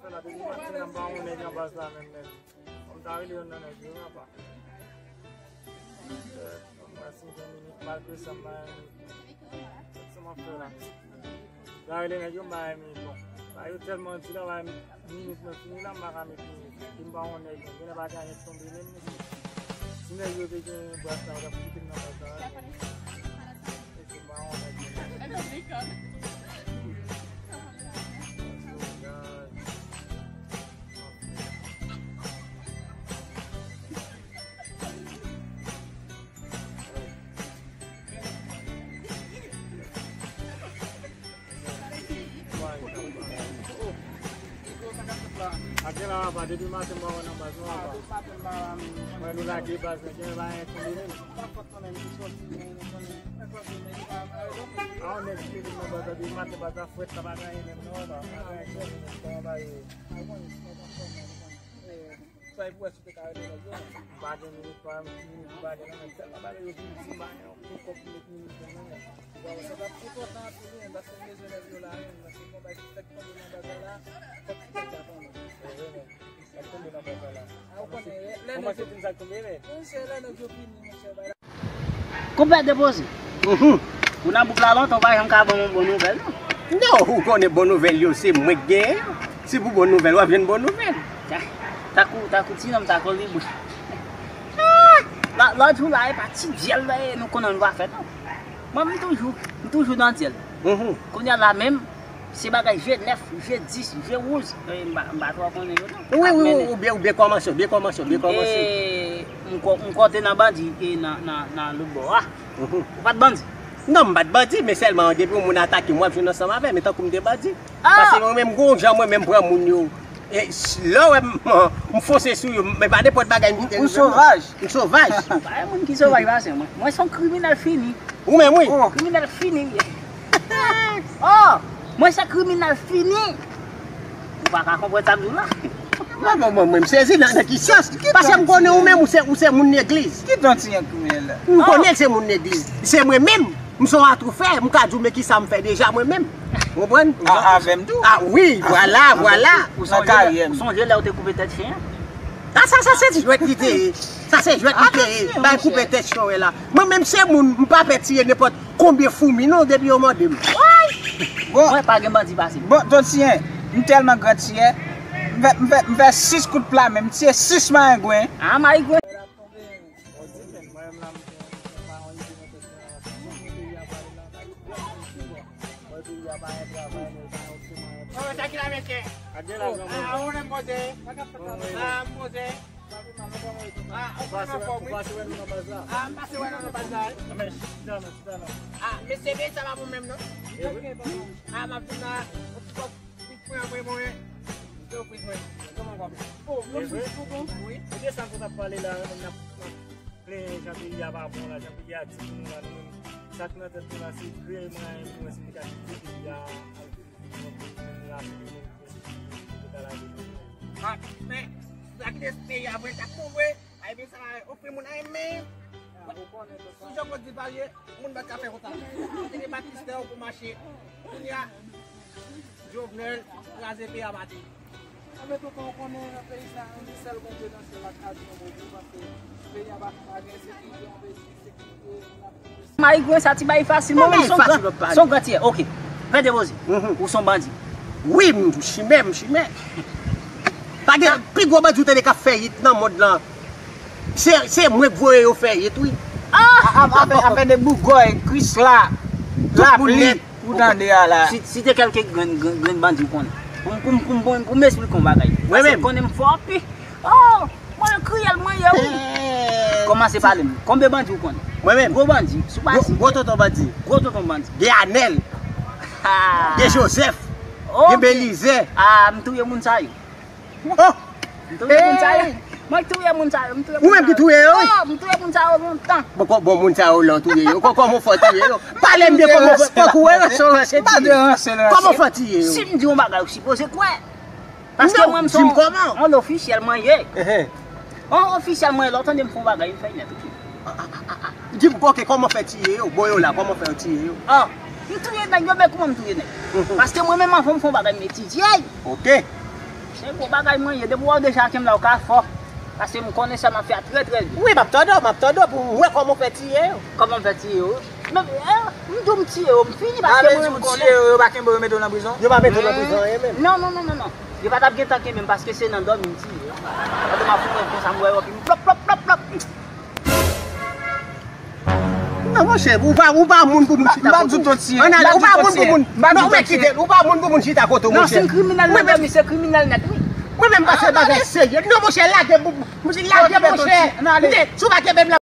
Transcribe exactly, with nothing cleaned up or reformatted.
Fè la depi maten an, m pa wè yon nèg nan baz la menm, menm. Fò m ta rele youn nan nèg yo, apa. Mwen si ven minit, malgre sa, m pa sa m ap fè la. M ta rele nèg yo, m pa minit, bon. Ba yo tèlman di la, ba minit mwen fini la, m pa ka met minit. Epi m pa wè yon nèg, non. Gen lè bagay nèt tonbe menm, mesye. Si nèg yo te gen bras la, yo t ap kite m nan baz la. Ak gen la apa, depi maten m pa wè nan baz nou apa. Mwen nou lage baz la, gen la en tonbe menm. A yon nèg ki te nan baz la, depi maten baz la frèt, la pa gen anyen menm non, apa. Pa gen anyen menm, pa gen anyen. Sa e pou wè si w te ka rele nèg yo. M pa gen minit, pa minit, m pa gen nan men. Tèlman bagay yo vin di, m pa gen yon kòb pou met minit nan men. Bon, sa t ap enpòtan anpil, wi, paske m bezwen nèg yo la, wi, paske gon bagay ki fèk tonbe nan bagay la, fòk ti nèg la konnen. Se vre, men. Sa k tonbe nan bagay la. A, ou konnen, lè nèg yo, monchè, lè nèg yo vini, monchè, bagay la. Konpè Depoze. Mhm. Ou nan bouk la lontan, ou pa janm ka ban m yon bon nouvèl, non. Non, ou konnen bon nouvèl yo, se mwen k genyen yo. Si pou bon nouvèl, w ap jwenn bon nouvèl. Ta-, tankou, tankou ti nonm sa, kò li bouch. Ah! Lò-, lòt jou la, e pa ti dyèl la, e nou konnen nou pa fè, non. Mwen, m toujou, m toujou nan dyèl. Mhm. Kounye a la menm, se bagay je nèf, je dis, je wouz. E, m pa, m pa twò konnen yo, non. Wi, wi, wi, ou byen, ou byen kòmanse, ou byen kòmanse, ou byen kòmanse. E, m ko-, m konte nan bandi, e nan, nan, nan lòt bò a. Mhm. Ou pa t bandi? Non, m pa t bandi, men sèlman depi yon moun atake m, w ap jwenn ansanm avè m, e tankou m te bandi. Ah! Paske mwen menm, gon jan mwen menm pran moun yo. E, s-, lè w wè m, m, m fonse sou yo, men pa nenpòt bagay m kite rive m nan. Ou sovaj. M sovaj. Pa gen moun ki sovaj pase mwen. Mwen se yon kriminèl fini. Ou menm, wi. Oh. Kriminèl fini m ye. Oh! Mwen se kriminèl fini. Ou pa ka konprann sa m di w la. Non, mwen, mwen, mwen, m sezi nan, nan ki sans? Paske m konnen ou menm, ou se, ou se moun legliz. Ki tan ti an kriminèl la? M konnen l se moun legliz. Se mwen menm. M se yon atoufè, m ka di w men kisa m fè deja mwen menm. Ou konprann? A, avè m tou. Ah, wi, vwala, vwala. Ou sonje lè, ou sonje lè ou te koupe tèt chen an? Ah, sa, sa se jwèt li te ye. Sa se jwèt li te ye. Bay koupe tèt chen wè la. Mwen menm se moun, m pa pè tiye nenpòt konbyen foumi non, depi yo mande m. Bon. Mwen pa gen bandi pase m. Bon, Don Siyen, m tèlman grantiyè, m fè, m fè, m fè sis kout pla men, m tiye sis mayengwen. Ah, mayengwen. Bon, di men, mwen menm la, m gen yon pa yon ide nan tèt mwen la, paske jan peyi a pale la, pa gen gwo moun ki bon. Mwen peyi a pa gen travay, men pa yon seman yon. Oh, sa ki la, mesye? Gade la, granmoun. Ah, ou menm poze? Ah, m poze. Ah, ou konn anfòm, wi. Ou pase wè nou nan baz la? Ah, m pase wè nou nan baz la, wi. Ah, men chita non, chita non. Ah, mesye, peyi sa pa bon menm, non? E wi. Ah, m ap vin la, yon ti kòb. Ou pran mwen, mwen. Ou te yon priz mwen. Kòman w ap? Oh, yon priz pou bon? Wi. Ebyen sa nou t ap pale la, n ap, n ap plenyen jan peyi a pa bon la, jan peyi a di pou nou la, nou menm. Sa k nan tèt nou la, se kreye mwayen pou wè si nou ka kite peyi a, al nan peyi nou la, se nou menm ki te ka lage peyi a. Ah, men, si w ta kite peyi a vre, l t ap bon vre. Ay, men sa va ofri moun ay, men. Sou Jean Claude di pa ye, moun pa ka fè konsa. Ou te gen Batistè pou mache. Kounye a, Jovenel kraze peyi a maten. Anben, tonton, ou konnen nan peyi sa, yon sèl Bondye nan syèl la ka di yon bon jou, paske peyi a pa, pa gen sekirite, yon peyi ki sekirite, moun ap mouri. Mayengwen sa ti bay fasil, men ou se yon gran, se yon gran tiyè. Ok. Pè Depoze, ou se yon bandi. Wi, m chimè, m chimè. Pa gen pi gwo bandi ou tande k ap fè yit nan mond lan. Se, se mwen k voye yo fè yit, wi. Ah! Afè, afè de bougòy, Krisla, lapli, ou tande a la. Si, site kèlke grenn, grenn, grenn bandi ou konnen. Pou m, pou m, pou m, pou m, pou m esplike yon bagay. Paske ou konnen m fò anpil. Oh! Mwen kriyèl mwen ye, wi. Kòmanse pale m. Konbyen bandi ou konnen? Mwen menm? Gwo bandi. Sou pa site. Gwo tonton bandi. Gwo tonton bandi. Gen Anèl. Ah. Gen Jozèf. Ok. Gen Belizè. Ah, m touye moun sa yo. Oh! M touye moun sa yo. Mwen k touye moun sa yo, m touye moun sa yo. Ou menm ki touye yo, wi? Oh, m touye moun sa yo lontan. Bon, bon, moun sa yo lè w touye yo. Kò-, kòman w fè touye yo? Pale m de kòman w fè, kòman w fè touye yo. Kòman w fè touye yo? Si m di yon bagay, ou sipoze kwè. Paske mwen, m se yon, yon ofisyèl mwen ye. Yon ofisyèl mwen ye, lè w tande m fè yon bagay, m fè l nèt, ok? Di m, ok, kòman fè tiye yo? Bon, yo la, kòman fè yo tiye yo? Ah, m touye nèg yo, men kòman m touye nèg? Paske mwen menm, anvan m fè yon bagay, m etidye l. Ok. Se gwo bagay mwen ye. Depi w wè w deja ak m la, w ka fò. Paske m konnen sa m ap fè a trè, trè byen. Wi, m ap tande w, m ap tande w pou m wè kòman w fè tiye yo. Kòman m fè tiye yo? Men, eh, m di w m tiye yo, m fini paske mwen menm m konnen. Yo pa kenbe w, yo mete w nan prizon? Yo pa mete w nan prizon, anyen menm. Non, non, non, non, non. Yo pa t ap gentan kenbe m paske se nan dòmi m tiye yo. Pandan m ap foume konsa, m wè yo epi m plòp, plòp, plòp, plòp. Non, monchè, ou pa, ou pa moun pou moun chita kote w. M pa di w tiye. Ann ale, ou pa moun pou moun. Non, men kite l, ou pa moun pou moun chita kote w, monchè. Non, si m kriminèl nan dòmi, se kriminèl nèt, wi. Mwen menm pase bagay serye. Non, monchè, lage m, lage m, monchè. Si w pa kenbe m la,